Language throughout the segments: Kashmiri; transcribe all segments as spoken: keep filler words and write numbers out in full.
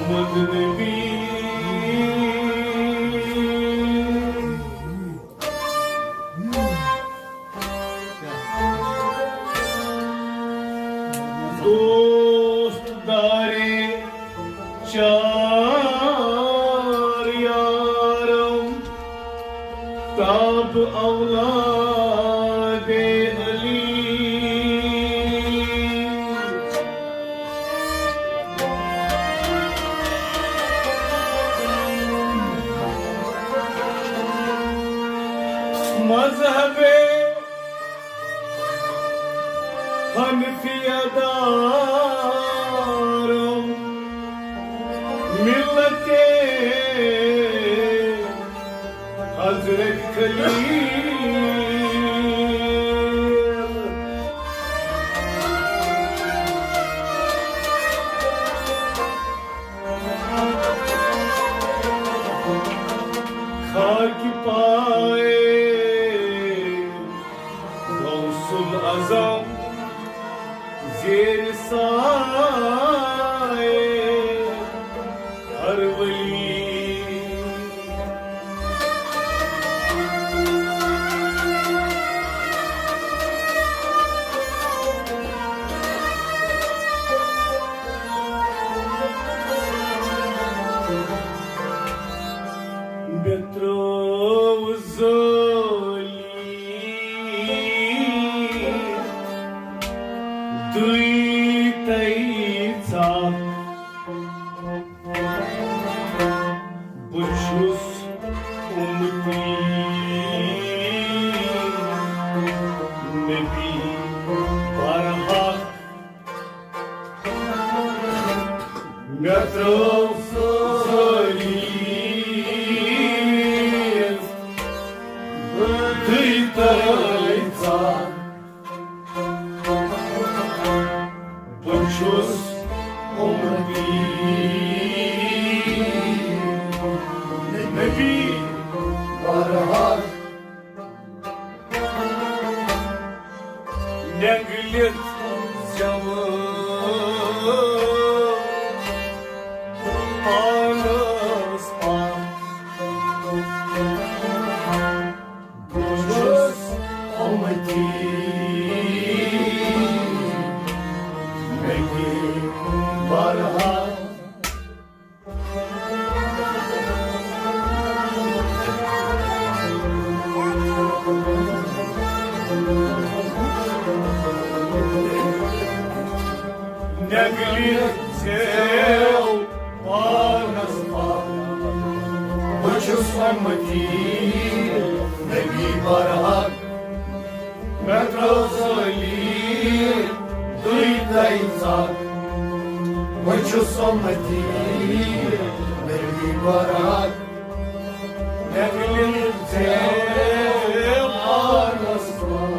محمد نبی۔ دوست دارے چار یارم، تاب اولاد علی۔ مذہب حنفیہ دارم، ملت حضرت خلیل۔ خاک پائے غوث الاعظم، زیر سایہ ہر ولی۔ مےٚ ترٛوو زٲلی دُے تَے ژاہ۔ بہٕ چھُس اُمتی نبی برحق۔ مےٚ ترٛوو سٲری دُے تَے ژاہ۔ بہٕ چھُس اُمتی نبی برحق۔ نٮ۪نٛگلِتھ زٮ۪وٕ پانَس پَتھ۔ بہٕ چھُس اُمتی نبی برحق۔ نٮ۪نٛگلِتھ زٮ۪و پانَس پَتھ۔ بہٕ چھُس اُمتی نبی برحق۔ مےٚ ترٛوو زٲلی دُے تَے ژاہ۔ بہٕ چھُس اُمتی نبی برحق۔ مےٚ ترٛوو زٲلی پانَس پَتھ۔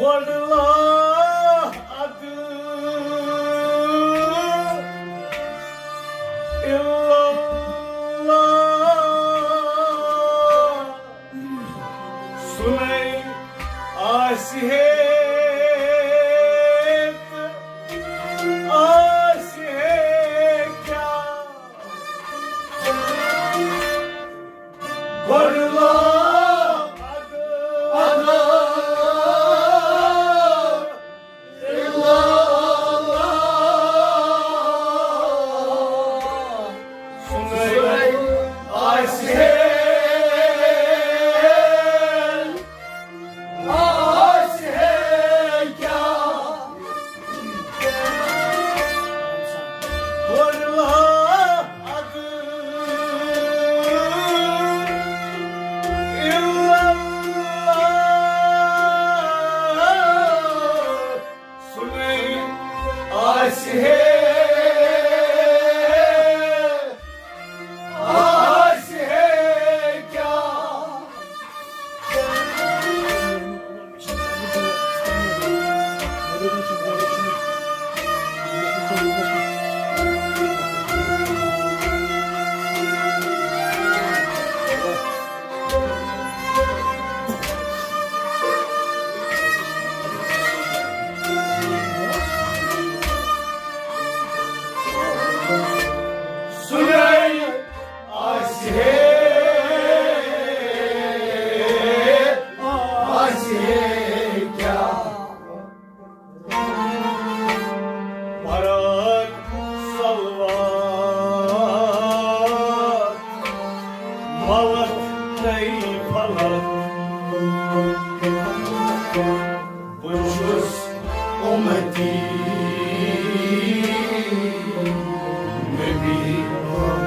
گۄڈٕ لا ادٕ الا اللہ، سُنے آسہِ ہے تہٕ آسہِ ہے کیٛاہ؟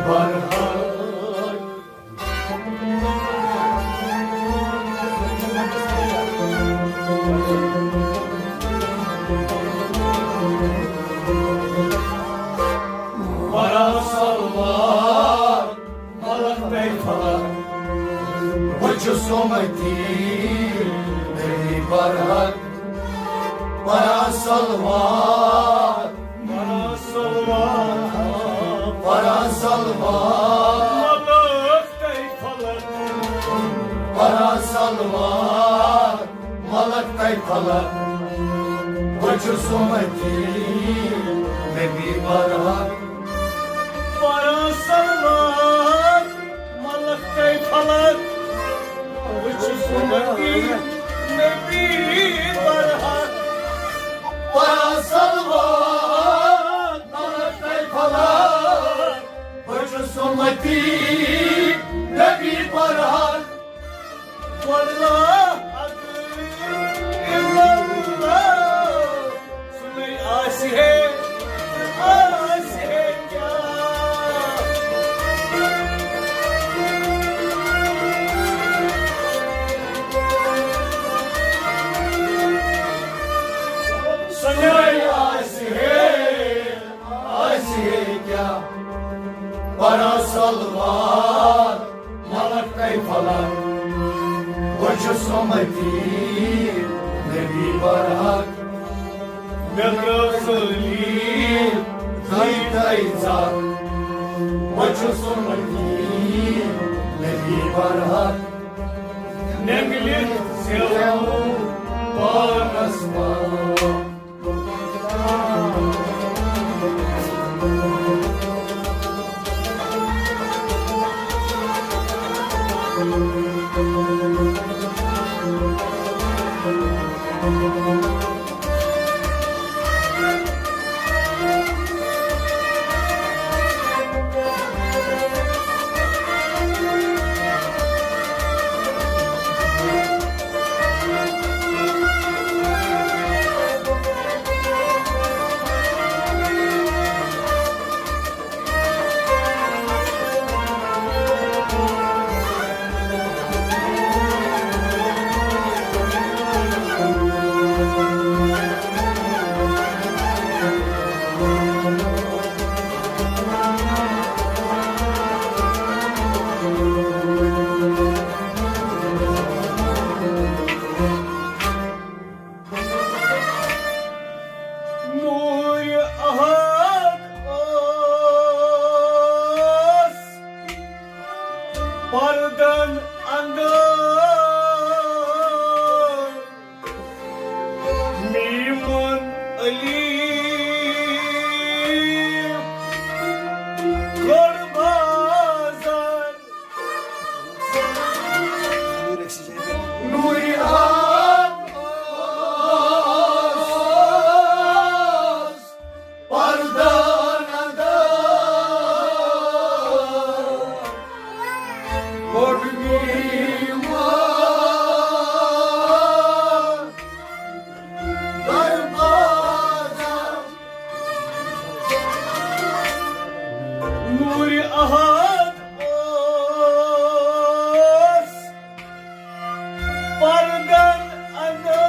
برحق۔ برا سلوار ملک تَے فلک، بہٕ چھُس اُمتی نبی برحق۔ برا سلوار، برا سلوار، برا سلوار، ملک تَے فلک۔ برا سلوار، ملک تَے فلک، بہٕ چھُس اُمتی نبی برحق۔ برا سلوار، ملک تَے فلک، بہٕ چھُس اُمتی نبی برحق۔ برا سلوار، ملک تَے فلک، بہٕ چھُس اُمتی نبی برحق۔ واللہ اکبر، الا اللہ۔ سُنے آسہِ ہے، آسہِ ہے کیا؟ سُنے آسہِ ہے، آسہِ ہے کیا؟ برا سلوار، ملک تَے فلک، بہٕ چھُس اُمتی نبی برحق۔ مےٚ کٔر ذلیل، تَے تَے ژکھ، بہٕ چھُس اُمتی نبی برحق۔ مےٚ مِلِتھ زٮ۪و پانس پان۔ نور احد اوس پردن اندر، میمن علی کوٚر بازر۔ نوری آواز پردہ ندر، بوٚڑ میوان دروازہ۔ نور احد اوس پردن اندر،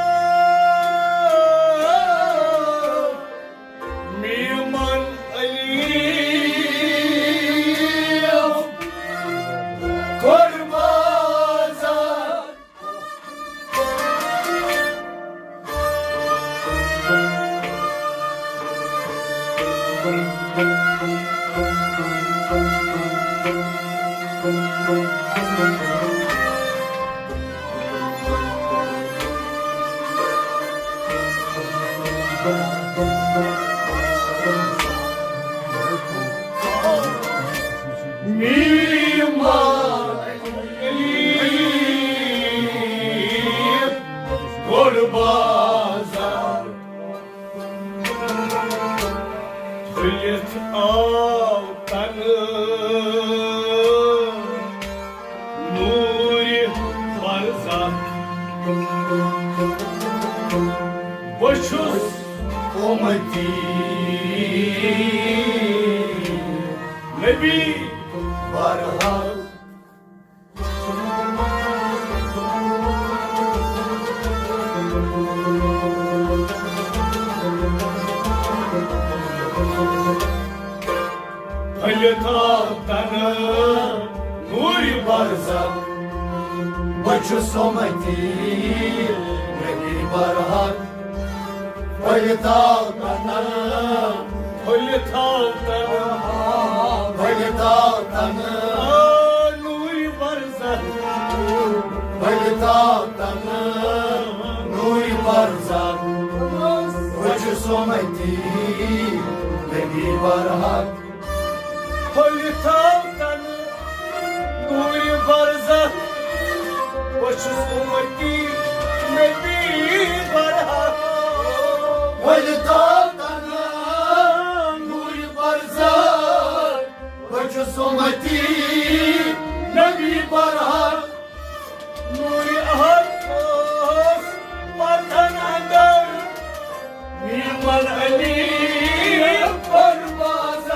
میمن علی کوٚر بازر۔ میمن علی کوٚر بازر۔ پھٔلِتھ آو تنہٕ نوٗرِ برزخ۔ بہٕ چھُس اُمتی نبی برحق۔ پھٔلِتھ آو تنہٕ نوٗرِ برزخ، بہٕ چھُس اُمتی نبی برحق۔ پھٔلِتھ آو تنہٕ، پھٔلِتھ آو تنہٕ، پھٔلِتھ آو تنہٕ، آ، نوٗرِ برزخ۔ پھٔلِتھ آو تنہٕ نوٗرِ برزخ، بہٕ چھُس اُمتی نبی برحق۔ پھٔلِتھ آو تنہٕ نوٗرِ برزخ، بہٕ چھُس اُمتی نبی برحق۔ پھٔلِتھ آو تنہٕ نوٗرِ برزخ، بہٕ چھُس اُمتی نبی برحق۔ نوٗرِ حق اوس پردن اندر، میٖمن علی پرواز۔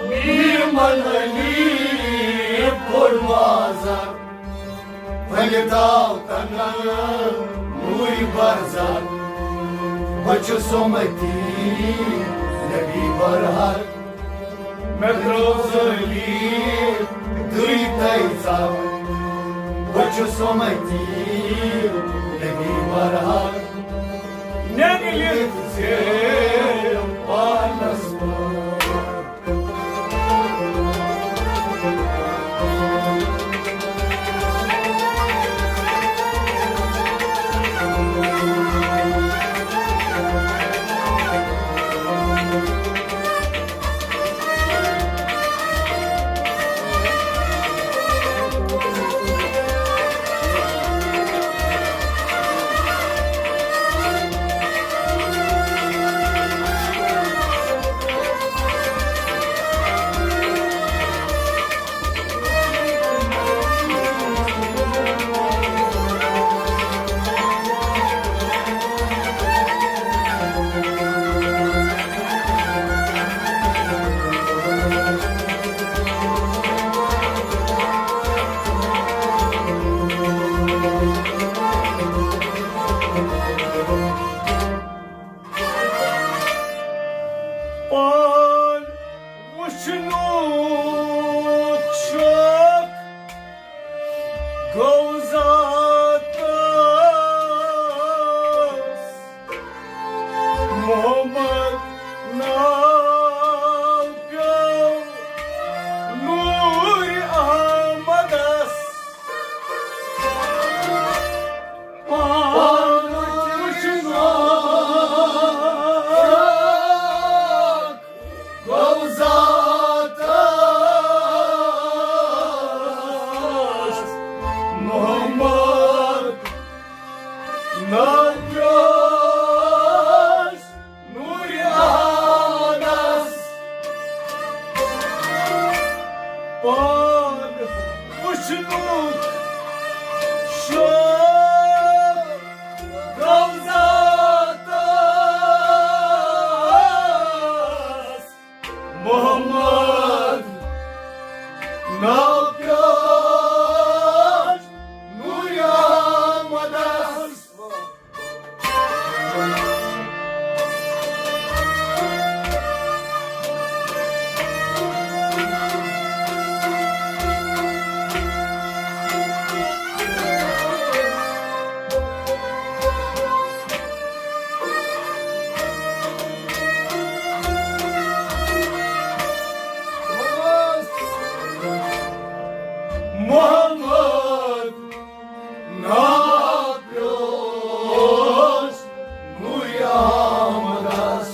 میٖمن علی پرواز۔ پھٔلِتھ آو تنہٕ نوٗرِ برزخ، بہٕ چھُس اُمتی نبی برحق۔ مےٚ ترٛٲو ذٲلی دٕے تۄہہِ ژاو، بہٕ چھُس اُمتی نبی برحق۔ نٮ۪نٛگلِتھ زیٖر پانس پٲٹھۍ۔ پان وٕچھنُک شوق گوٚو ذاتس، محمد ناو پیوٚو نوٗرِ احمدس۔ پان وٕچھنُک گوٚو ذاتس، محمد ناو پیوٚو نوٗرِ احمدس۔ پان وٕچھنُک شوق گوٚو ذاتس، محمد ناو پیوٚو نوٗرِ احمدس۔ محمد ناو پیوٚس نوٗرِ احمدس۔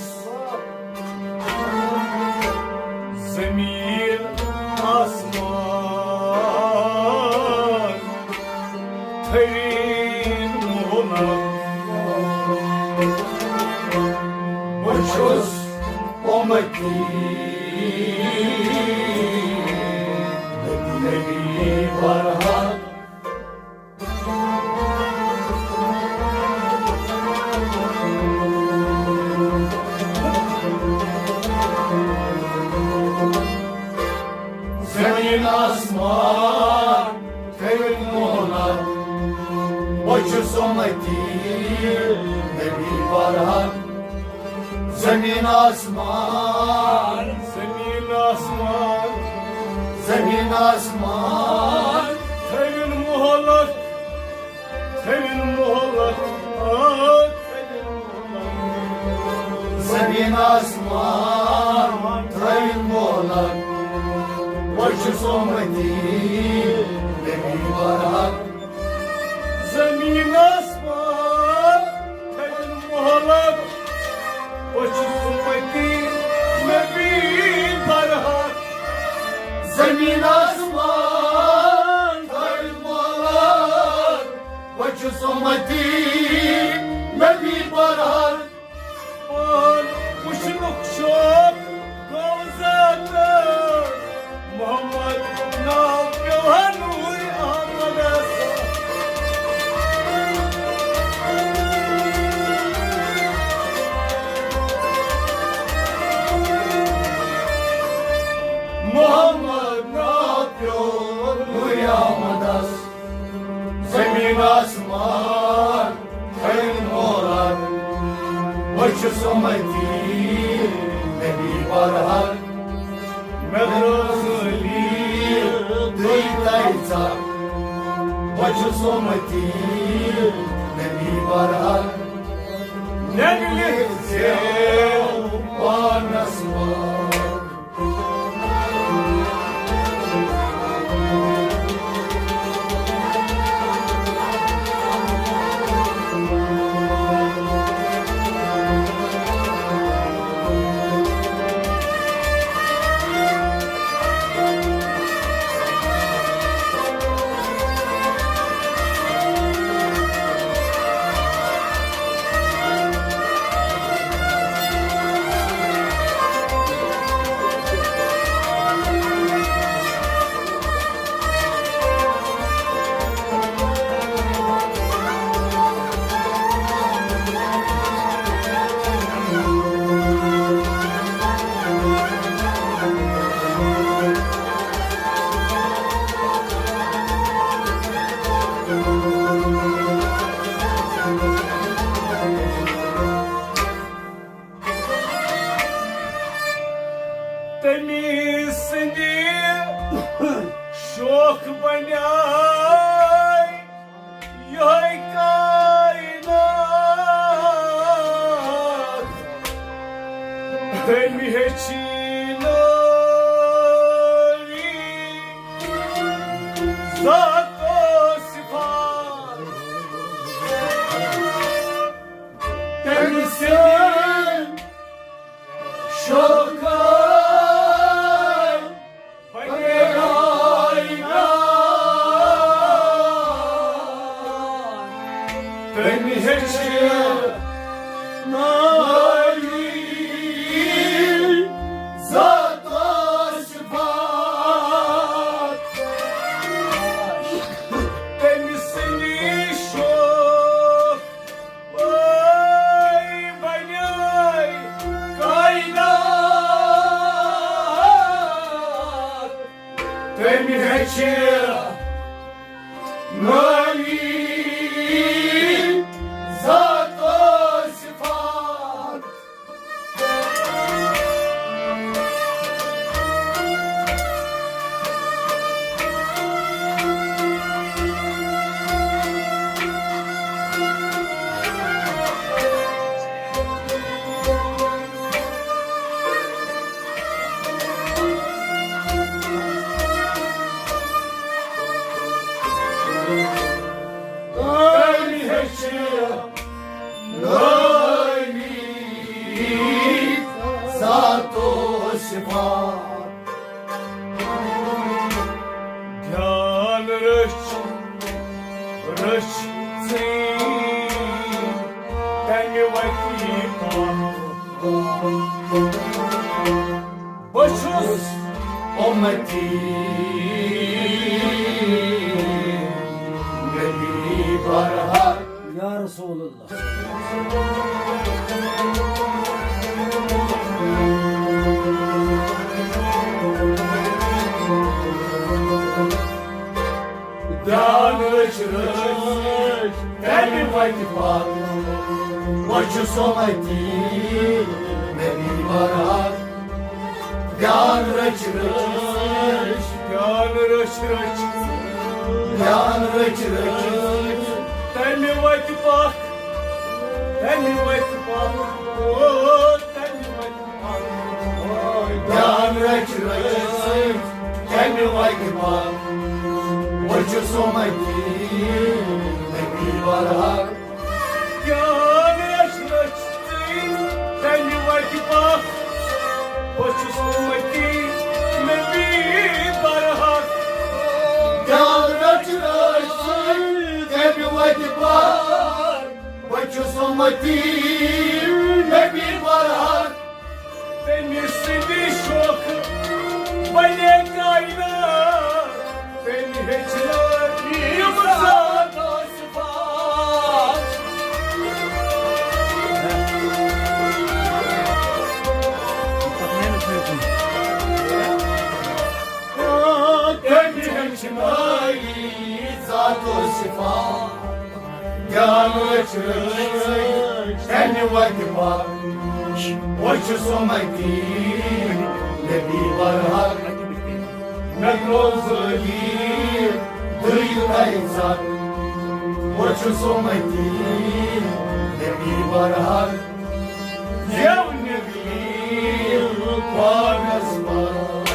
زمیٖن آسمان تھٔویٖن محمد۔ بہٕ چھُس اُمتی نبی برحق۔ بہٕ چھُس اُمتی نبی برحق۔ زمین آسمان، زمین آسمان، زمین آسمان، تھٲوِن مۄہلت، تھٲوِن مۄہلت، آ، تھٲوِن مۄہلت۔ زمین آسمان، تھٲوِن مۄہلت۔ بہٕ چھُس اُمتی نبی برحق۔ زمین آسمان تھٲوِن مۄہلت، بہٕ چھُس اُمتی نبی برحق۔ زمین آسمان تھٲوِن مۄہلت، بہٕ چھُس اُمتی نبی برحق۔ پان وٕچھنُک شوق گوٚو زیادٕ۔ محمد ناو پیوٚو ہا نوٗرِ احمدس۔ محمد ناو پیوٚو نوٗرِ احمدس۔ زمین آسمان تھٲوِن مۄہلت، بہٕ چھُس اُمتی نبی برحق۔ مےٚ رٲژ علی دٕے تَے ژَکھ، بہٕ چھُس اُمتی نبی برحق۔ مےٚ لیکھ زیو پانس وار۔ تٔمۍ سٕنٛدِ شوخ بنیٛاے یِہوٚے کائنات۔ تٔمۍ ہیٚچھِ نٲوی ذات و صفات۔ تٔمۍ سٕنٛدِ شوخ بنیٛاے کائنات۔ تٔمۍ ہیٚچھِ نٲوی ذات و صفات۔ تٔمۍ سٕنٛدِ شوخ وٲے بنیٛاے کائنات۔ تٔمۍ ہیٚچھِ نٲوی ذات و صفات۔ تٔمۍ ہیٚچھِ نٲوی ذات و صفات۔ دھیان رٔچھ، رٔچھ ژٕے تَمہِ وَتی پَتھ۔ بہٕ چھُس اُمتی نبی برحق۔ یا رسول اللہ۔ دھیان رٔچھ، رٔچھ۔ وتہِ پتھ، بہٕ چھُس اُمتی نبی برحق۔ دیان رٔچھ رٔچھ، دیان رٔچھ رٔچھ، دیان رٔچھ رٔچھ۔ تمہِ وتہِ پتھ، تمہِ وتہِ پتھ، او، تمہِ وتہِ پتھ۔ دیان رٔچھ رٔچھ، تمہِ وتہِ پتھ، بہٕ چھُس اُمتی نبی برحق۔ دیان رٔچھ رٔچھ ژٕے تمہِ وتہِ پتھ، بہٕ چھُس اُمتی نبی برحق۔ دیان رٔچھ رٔچھ ژٕے تمہِ وتہِ پتھ، بہٕ چھُس اُمتی نبی برحق۔ تٔمۍ سٕنٛدِ شوخہٕ بنے کائنات، تٔمۍ ہیٚچھنٲوۍ یِم ذات و صفات۔ تٔمۍ ہیٚچھنٲوۍ ذات و صفات۔ دیان رٔچھ رٔچھ، تمہِ وتہِ پتھ، بہٕ چھُس اُمتی نبی برحق۔ مےٚ ترٛوو زٲگی دٕے تَمہِ ساتہٕ، بہٕ چھُس اُمتی نبی برحق۔ زیو نبی پانس پتھ۔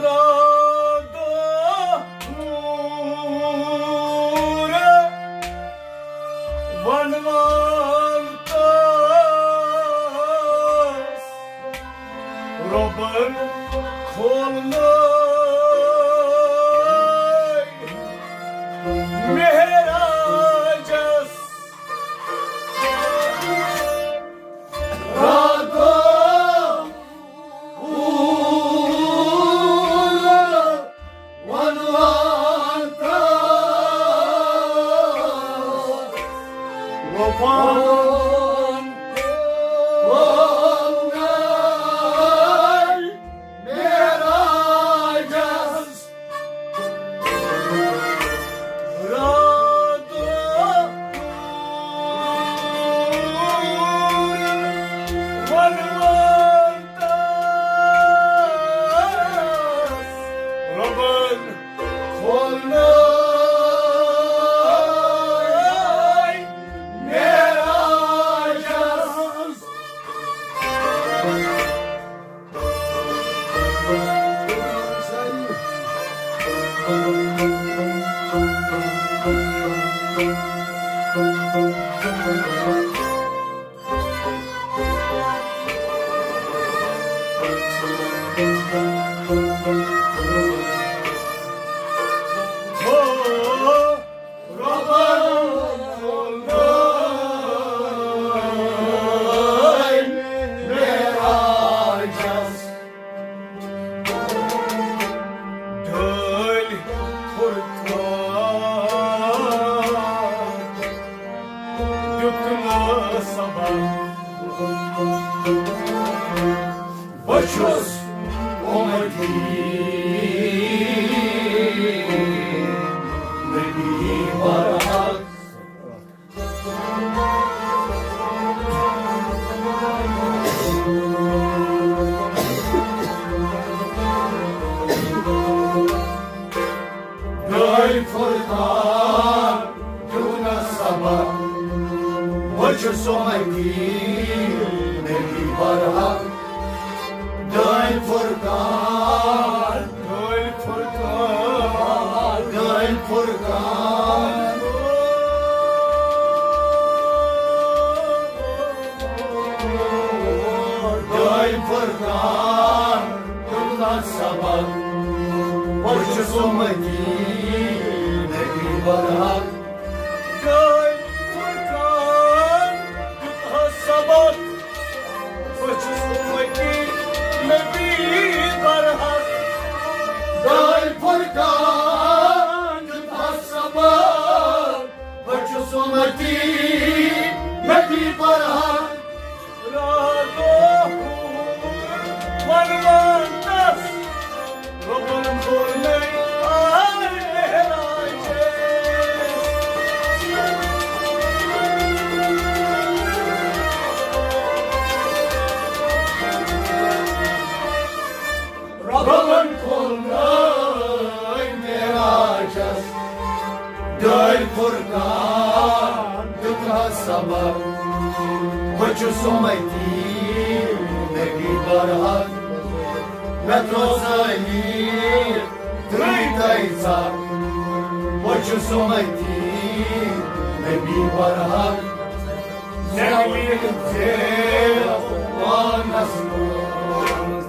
راتھ دۄہ نوٗر وَنوان تَس، رۄبَن کھولنٲے معراجَس۔ راتھ دۄہ نوٗر وَنوان تَس، رۄبَن کھولنٲے معراجَس۔ راتھ دۄہ نوٗر وَنوان تَس، رۄبَن کھولنٲے معراجَس۔ رۄبَن کھولنٲے معراجَس۔ ڈٲلۍ فرقان دیُت نہٕ صبا۔ بہٕ چھُس اُمتی نبی برحق۔ ڈٲلۍ فرقان دیُت نہٕ صبا۔ بہٕ چھُس اُمتی نبی برحق، دٲنۍ فرقان، دٲنۍ فرقان، دٲنۍ فرقان، دٲنۍ فرقان، دیُتنس سبق، بہٕ چھُس اُمتی نبی برحق۔ دٲنۍ فرقان دیُتہَس سبق، بہٕ چھُس اُمتی نبی برحق۔ دٲنۍ فرقان دیُتہَس سبق، بہٕ چھُس اُمتی نبی برحق۔ راتو وَنوان تَس، رۄبَن کوٚر مےٚ آے معراجَس۔ رۄبَن کوٚر مےٚ آے معراجَس۔ دٲنۍ فرقان دیُتہَس سبق، بہٕ چھُس اُمتی نبی برحق۔ مےٚ ترٛوو ذلیل، ترٛٲوۍ تۄہہِ ژکھ، بہٕ چھُس اُمتی نبی برحق۔ مےٚ مِلہِ ژےٚ پانَس منٛز۔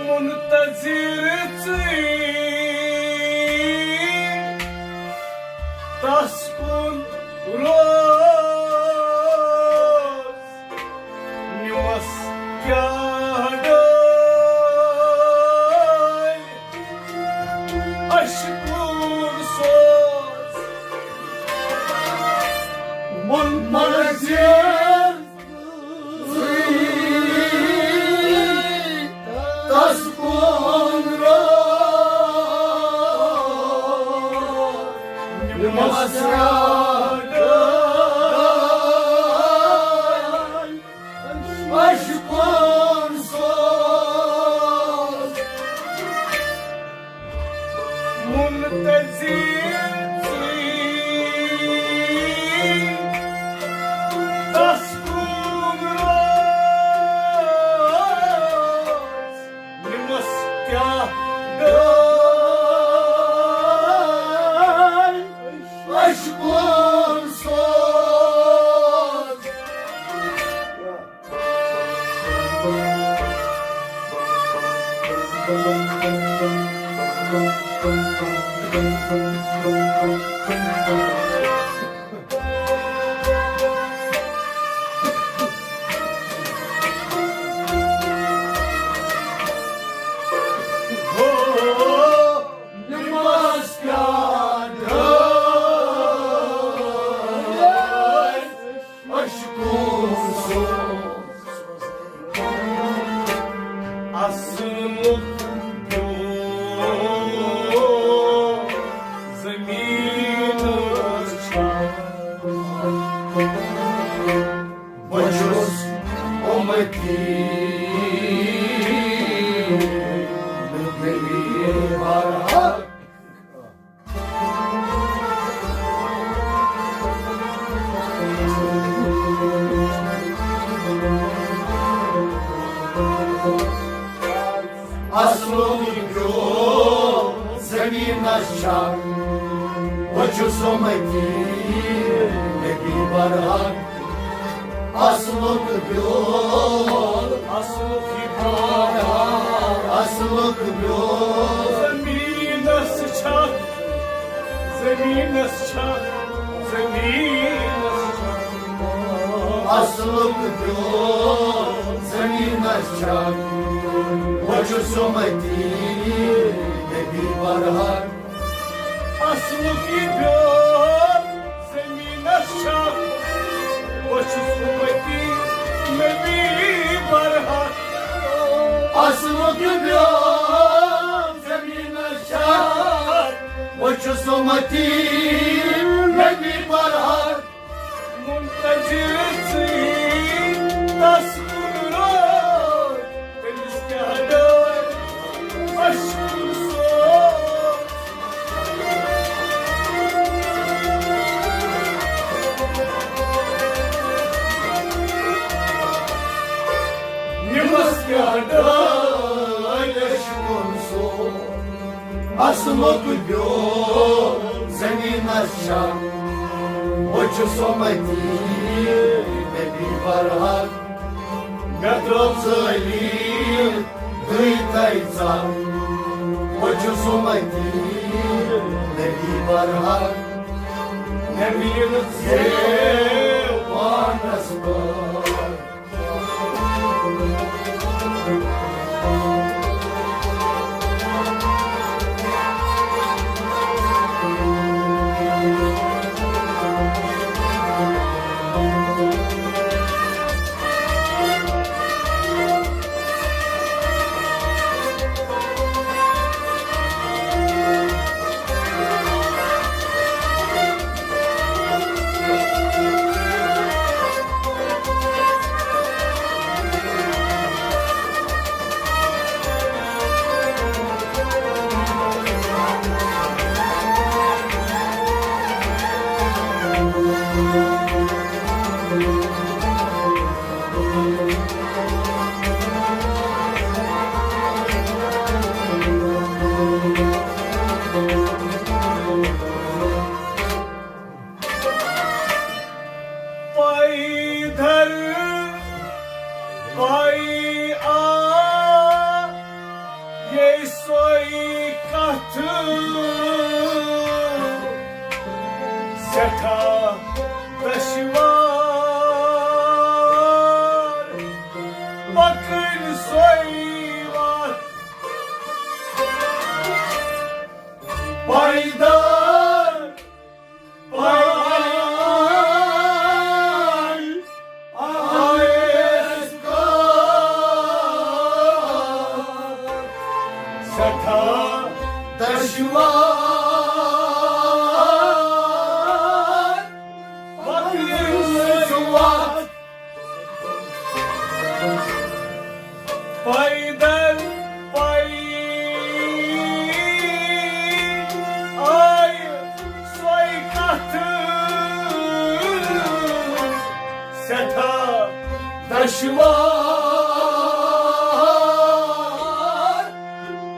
منتظر ژٕے تس کُن روز، نیوس کیٛاہ ڈٲلۍ عشقُن سوز۔ منتظر تس کُن روز، مسرا عشقُن سوز۔ منتظر ژٕے تس کُن روز، نِمس کیٛاہ ڈٲلۍ عشقُن سوز۔ ہو، نِمس کیٛاہ ڈٲلۍ عشقُن سوز۔ آسمُک پیوٚو زٔمیٖنَس چھا۔ بہٕ چھُس اُمتی نبی برحق۔ آسمُک پیوٚو زٔمیٖنَس چھا۔ بہٕ چھُس اُمتی برحق، اصلُک بیول، اصلُک یہِ برحق، اصلُک بیول۔ زٔمیٖنَس چھَکھ، زٔمیٖنَس چھَکھ، زٔمیٖنَس چھَکھ۔ اصلُک بیول زٔمیٖنَس چھَکھ، بہٕ چھُس اُمتی نبی برحق۔ اصلُک یہِ بیول زٔمیٖنَس چھَکھ، بہٕ چھُس اُمتی نبی برحق۔ اصلُک یہِ بیول زٔمیٖنَس چھَکھ، بہٕ چھُس اُمتی نبی برحق۔ منتظر ژٕے تَس کُن روز، تٔمِس کیٛاہ ڈٲلۍ اَسہِ کُن سوز۔ نِمَس کیٛاہ ڈٲلۍ اَسہِ کُن سوز۔ اصلُک بیول زٔمیٖنَس چھَکھ، بہٕ چھُس اُمتی نبی برحق۔ مےٚ ترٲو ژٲلِتھ دٕے تَے ژَل، بہٕ چھُس اُمتی نبی برحق۔ مےٚ مِلہِ نہٕ زیو پانَس بٲر۔ پٲے دَر، پٲے آ، یے سۄے کتھ سٮ۪ٹھاہ دشوار، پکٕنۍ سۄے وتھ۔ پٲے دَر، پٲے آیس کتھ سٮ۪ٹھاہ دشوار، پکٕنۍ سۄے وتھ۔ پیدل پائی آئی سوئی کتھ سٹھا دشوار،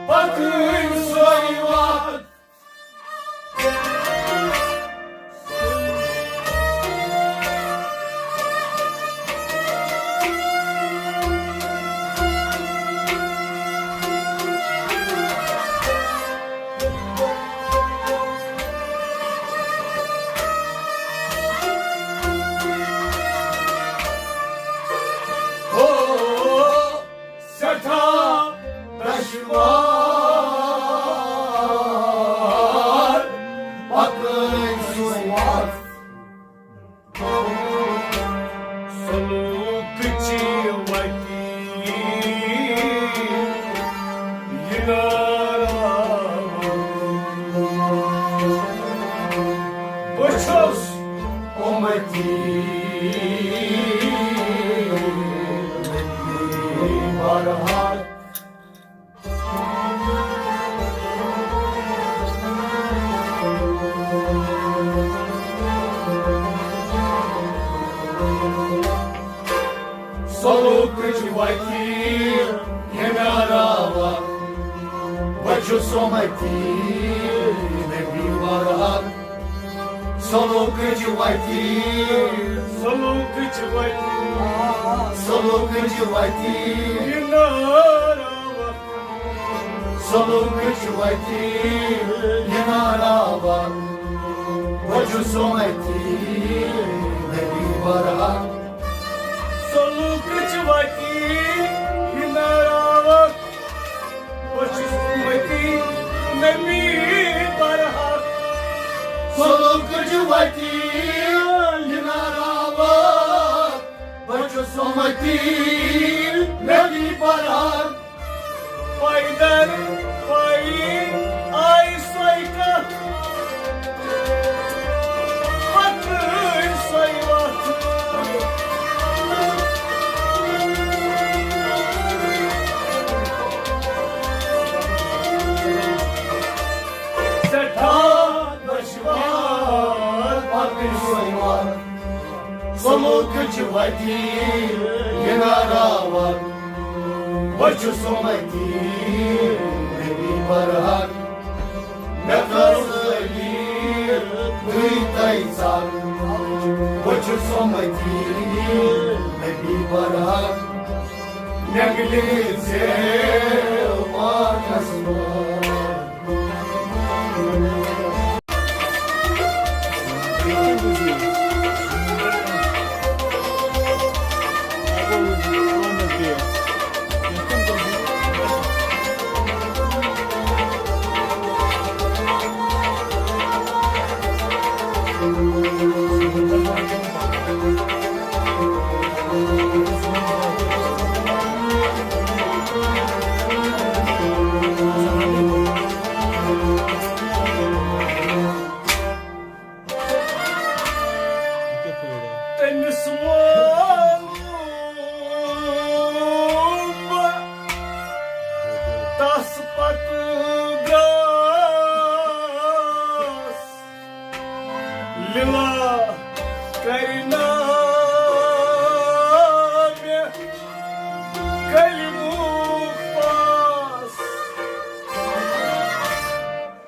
پکن سوئی وقت۔ ہو سٹھا دشوار، پکن سوئی وقت۔ سلوک چی وتی یہ نارا، بہٕ چھُس امتی برحق۔ سلوکٕچ وتی ہناراوا، بہٕ چھُس امتی نبی برحق۔ سلوکٕچ وتی۔ سلوکٕچ وتی۔ سلوکٕچ وتی۔ یہِ نارٕ آوا۔ سلوکٕچ وتی۔ یہِ نارٕ آوا۔ بہٕ چھُس اُمتی نبی برحق۔ سلوکٕچ وتی۔ یہِ نارٕ آوا۔ بہٕ چھُس اُمتی نبی برحق۔ سلوکٕچ وتی۔ یہِ نارٕ آوا۔ بہٕ چھُس اُمتی نبی برحق۔ پایدر پایی آیہِ سۄے کتھ، پکٕنۍ سۄے وتھ۔ سٮ۪ٹھاہ دۄشوار پکٕنۍ سۄے وتھ۔ سلوکٕچ وتی یہِ نارٕ آوا۔ بہٕ چھُس اُمتی نبی برحق۔ مےٚ کٔر ذٲلی گٔے تۄہہِ ژکھ۔ بہٕ چھُس اُمتی نبی برحق۔ مےٚ مِلے ژےٚ پانس منٛز۔ تٔمِس ووٚن بہٕ تَس پتہٕ درٛاس لیلا کرنا مےٚ کلمُک پاس۔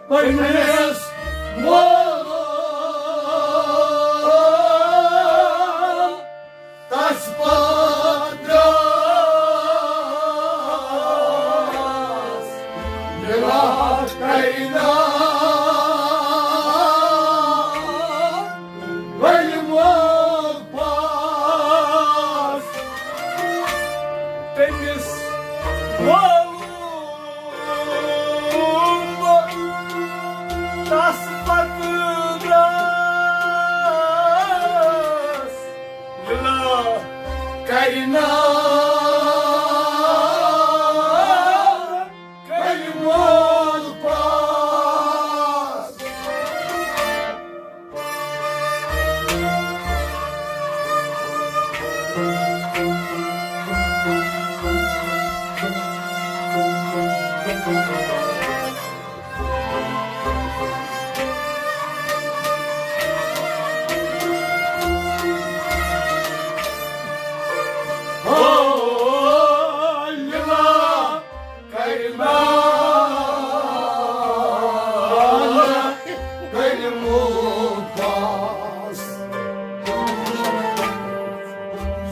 پننِس مولوم تس پتہٕ درٛاس لیلا کرنا ؤلۍ مۄکھ پاس۔ تٔمِس ووٚن تس پتہٕ درٛاس لیلا کرنا کلمُک پاس۔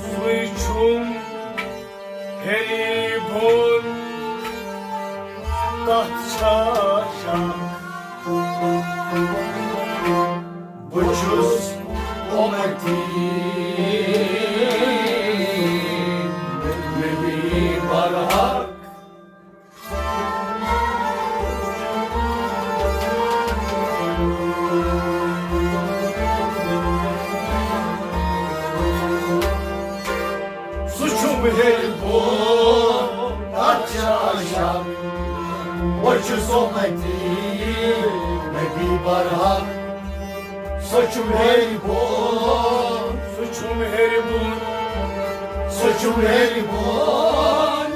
سُے چھُم ہیٚرِ بۄن، تَتھ چھا شک؟ بہٕ چھُس اُمتی نبی برحق۔ سُہ چھُم ہیٚرِ بۄن، تَتھ چھا شک؟ بہٕ چھُس اُمتی نبی برحق۔ سُہ چھُم ہیٚرِ بۄن۔ سُہ چھُم ہیٚرِ بۄن۔ سُہ چھُم ہیٚرِ بۄن۔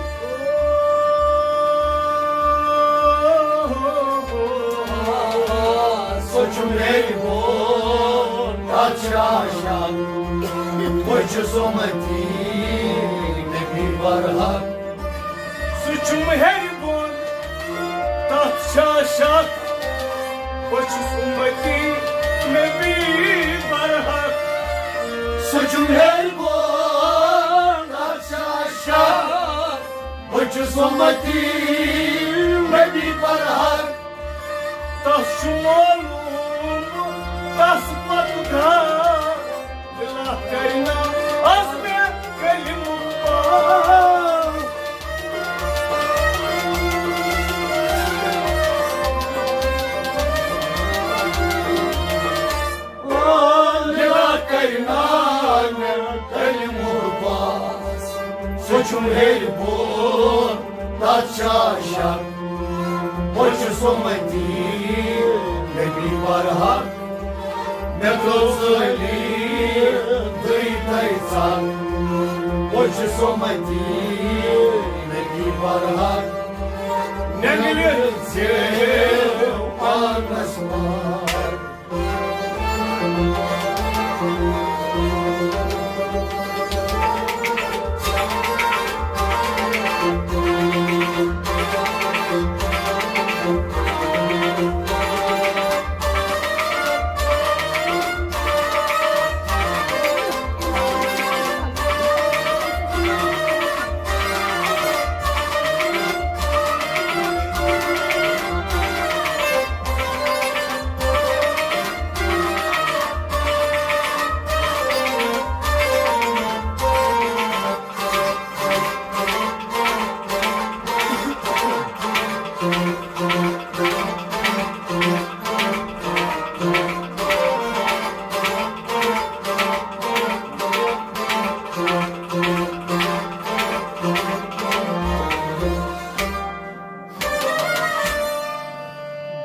سُہ چھُم ہیٚرِ بۄن۔ تَتھ چھا شک؟ بہٕ چھُس اُمتی نبی برحق۔ سُہ چھُم ہیٚرِ بۄن، تَتھ چھا شک؟ بہٕ چھُس اُمتی نبی برحق، سُہ چھُ مہربان، اچھا شاہ، بہٕ چھُس اُمتی نبی برحق۔ تس چھُ معلوم، تس پتہٕ گھر، دِلا کرنا از مےٚ کلمہٕ پاس۔ آ، دِلا کرنا مےٚ کلمہٕ پاس۔ سُہ چھُ ہیٚرِ بۄن، تتھ چھا شک؟ بہٕ چھُس اُمتی نبی برحق، مےٚ ترٛٲو ذٲلی دٕے تھَے ژَک۔ بہٕ چھُس اُمتی نبی برحق، مےٚ مِلہِ زیو پانَس پاک۔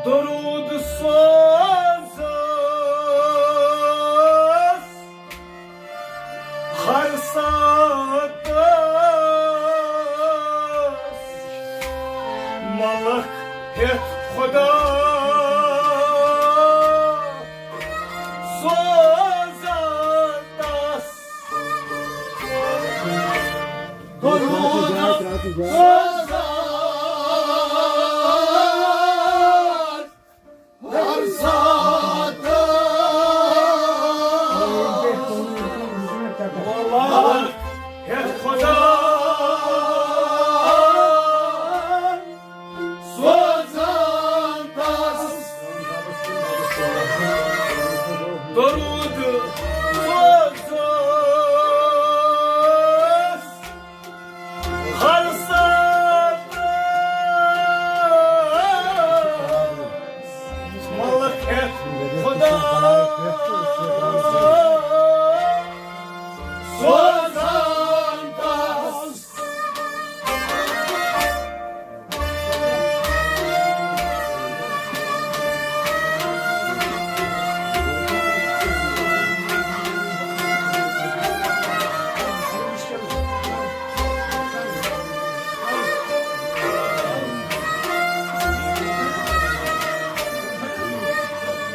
درود سوز ہر ساتس ملک ہیتھ خدا سوزان تس۔ درود سوزان ہر ساتس ملک ہیتھ خدا سوزان تس۔ درود سوزان ہر ساتس ملک ہیتھ خدا سوزان تس۔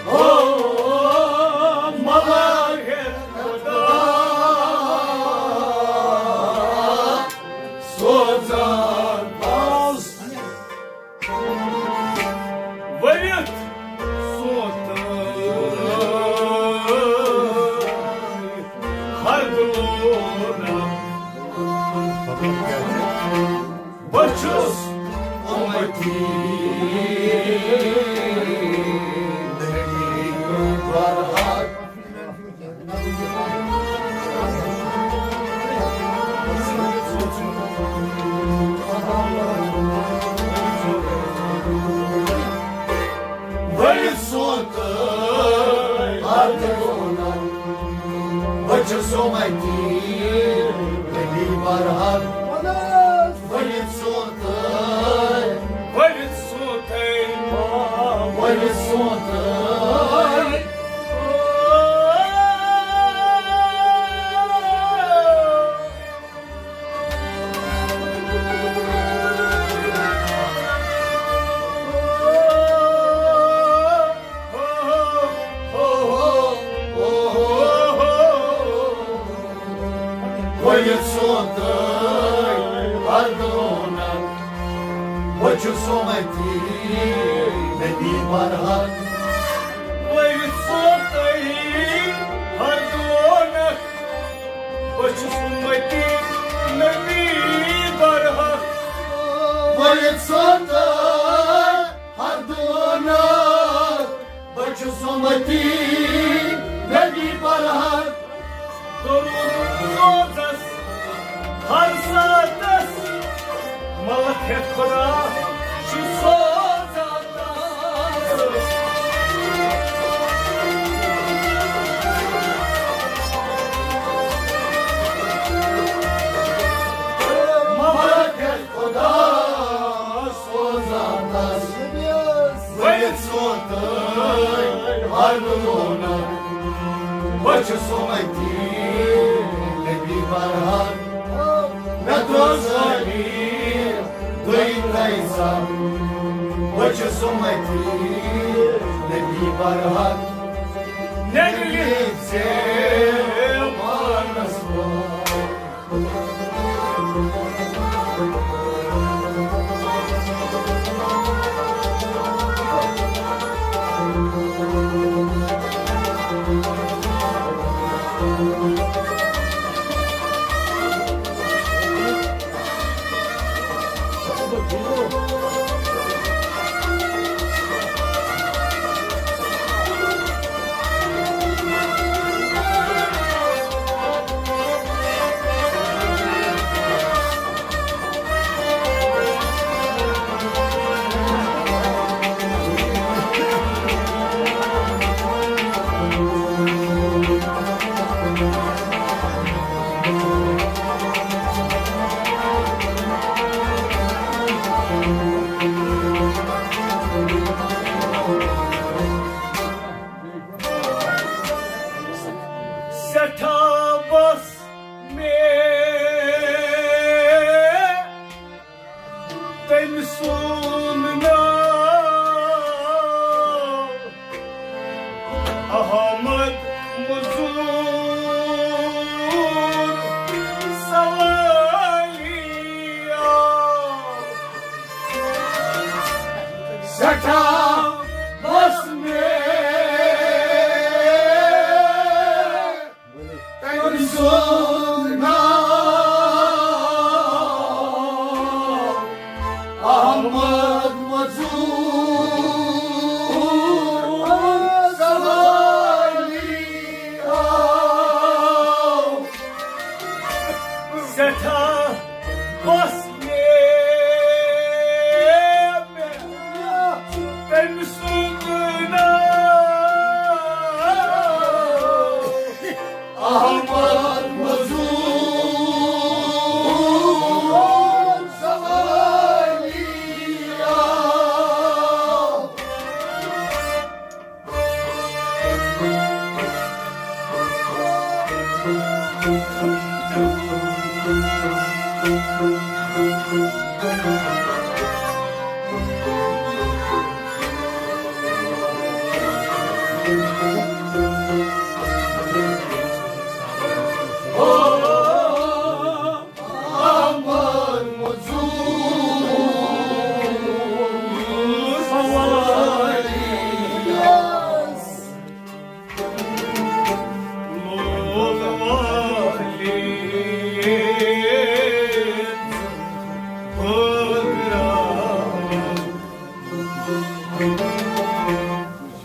او ملک خدا سوزان تس۔ ؤلِتھ سوتہٕ ہر دورہ۔ بہٕ چھُس اُمتی نبی برحق۔ ؤلِتھ سوتہٕ ہر دورہ۔ بہٕ چھُس اُمتی نبی برحق۔ ؤلِتھ سوتہٕ، ؤلِتھ سوتہٕ، ؤلِتھ سوتہٕ۔ ؤلِتھ سوتہٕ ہر دورہ۔ بہٕ چھُس اُمتی نبی برحق۔ ؤلِتھ سوتہٕ ییٚتہِ سونتہٕ ہر دُنہٕ بہٕ چھُس اُمتی نبی برحق۔ درود سوزس ہر ساتس، ملک ہیتھ خدا چھُ سوزان۔ ملک ہیتھ خدا سوزان تس، ؤلِتھ سونتہٕ ہر دُنہٕ بہٕ چھُس اُمتی نبی برحق۔ مےٚ ترٛوو سٲری دُنۍ تۄہہِ سم، بہٕ چھُس اُمتی نبی برحق۔ نبی ژےٚ پانس برونٛہہ۔ سٮ۪ٹھاہ بس مےٚ تٔمۍ سُنٛد ناو احمد مزور سوالی آو۔ سٮ۪ٹھاہ بس مےٚ تٔمۍ سُنٛد ناو احمد مزور سوالی آو۔ سٮ۪ٹھاہ بس مےٚ تٔمۍ سُنٛد ناو احمد مزور سوالی آو۔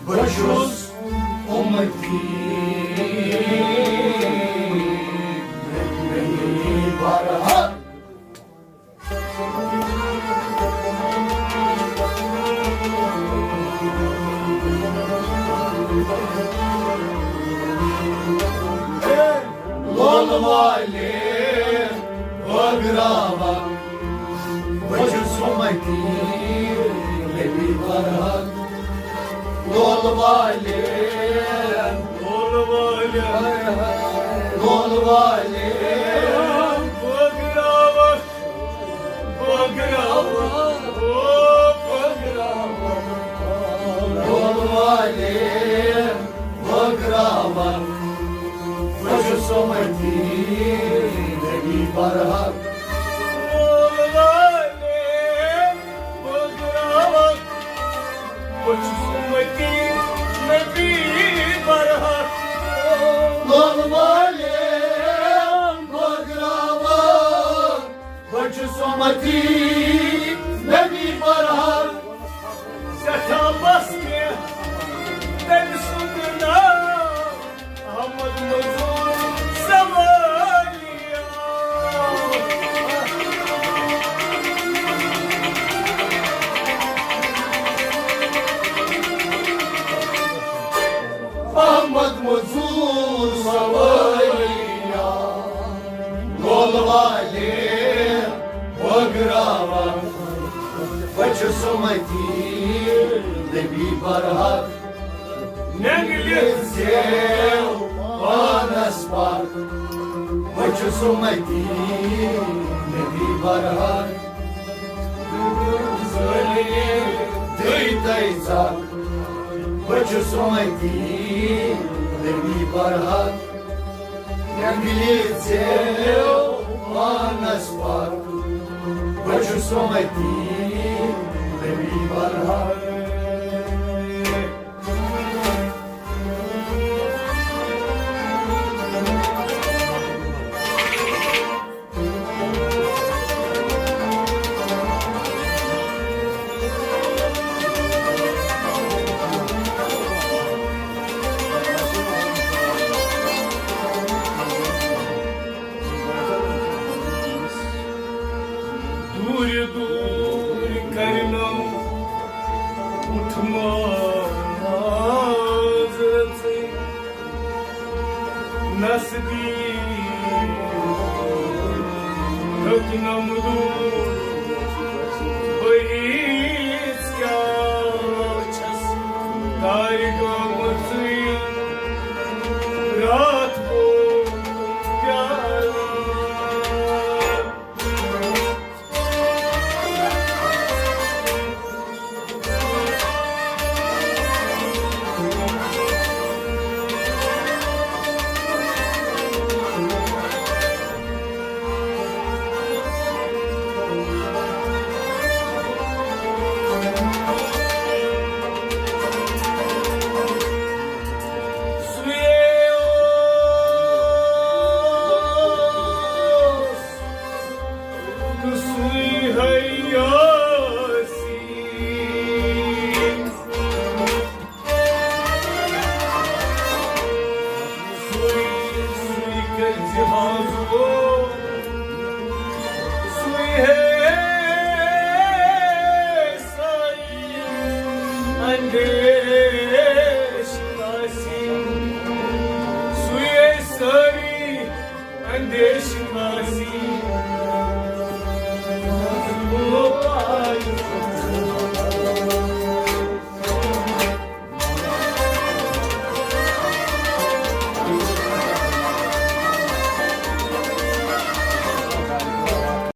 بہٕ چھُس اُمتی برحق۔ لولہٕ والٮ۪ن بٲگراوان، بہٕ چھُس اُمتی نبی برحق۔ لولہٕ والٮ۪ن، لولہٕ والٮ۪ن، لولہٕ والٮ۪ن بٲگراوان، بٲگراوان، او بٲگراوان۔ لولہٕ والٮ۪ن بٲگراوان، بہٕ چھُس اُمتی نبی برحق۔ لولہٕ والٮ۪ن بٲگراوان، بہٕ چھُس اُمتی نبی برحق۔ لولہٕ والٮ۪ن بٲگراوان، بہٕ چھُس اُمتی برحق، نٮ۪نٛگلہِ زیو پانس پتھ۔ بہٕ چھُس اُمتی نبی برحق۔ دٔے تَے ژکھ۔ بہٕ چھُس اُمتی نبی برحق۔ نٮ۪نٛگلہِ زیو پانس پتھ۔ بہٕ چھُس اُمتی نبی برحق۔ دوٗرِ دوٗرِ کرنو اُٹھمو ناز رژٕے۔ نزدیٖک ہیوٚتنم دوٗر۔ بہٕ ییٖژ کیٛاہ چھَس تارِ گٔمٕژٕے۔ راتھ پوٚر پیٛاران۔ تہٕ سُے ہے یاسیٖن۔ سُے، سُے کَرِ جہاز وول۔ سُے ہے سٲری اندیش ناسیٖن۔ سُے ہے سٲری اندیش ناسیٖن۔